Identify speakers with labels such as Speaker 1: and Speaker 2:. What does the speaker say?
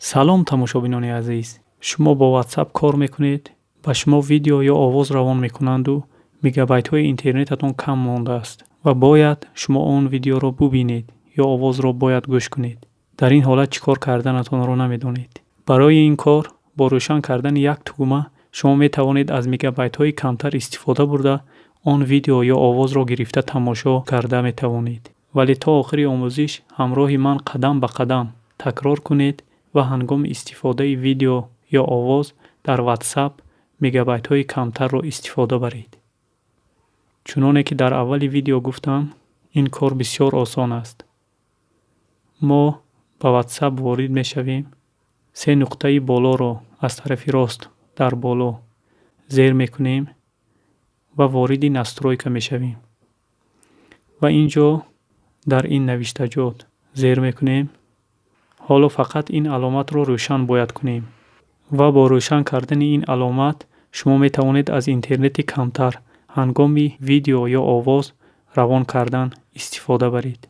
Speaker 1: Салом, тамошобинони азиз! Шумо бо WhatsApp кор мекунед, ба шумо видео ё овоз равон мекунанду мегабайтҳои интернетатон кам мондааст ва бояд шумо он видеоро бубинед ё овозро бояд гӯш кунед. Дар ин ҳолат чӣ кор карданатонро намедонед. Барои ин кор бо рӯшан кардани як тугма шумо метавонед аз мегабайтҳои камтар истифода бурда, он видео ё овозро гирифта тамошо карда метавонед. Вале то охири омӯзиш ҳамроҳи ман қадам ба қадам такрор кунед ва ҳангоми истифодаи видео ё овоз дар WhatsApp мегабайтҳои камтарро истифода баред. Чуноне ки дар аввали видео гуфтам, ин кор бисёр осон аст. Мо ба WhatsApp ворид мешавем, се нуқтаи болоро аз тарафи рост дар боло зер мекунем ва вориди «Настройка» мешавем ва ин ҷо дар ин навиштаҷот зер мекунем. Ҳоло фақат ин аломатро рӯшан бояд кунем ва бо рӯшан кардани ин аломат шумо метавонед аз интернети камтар ҳангоми видео ё овоз равон кардан истифода баред.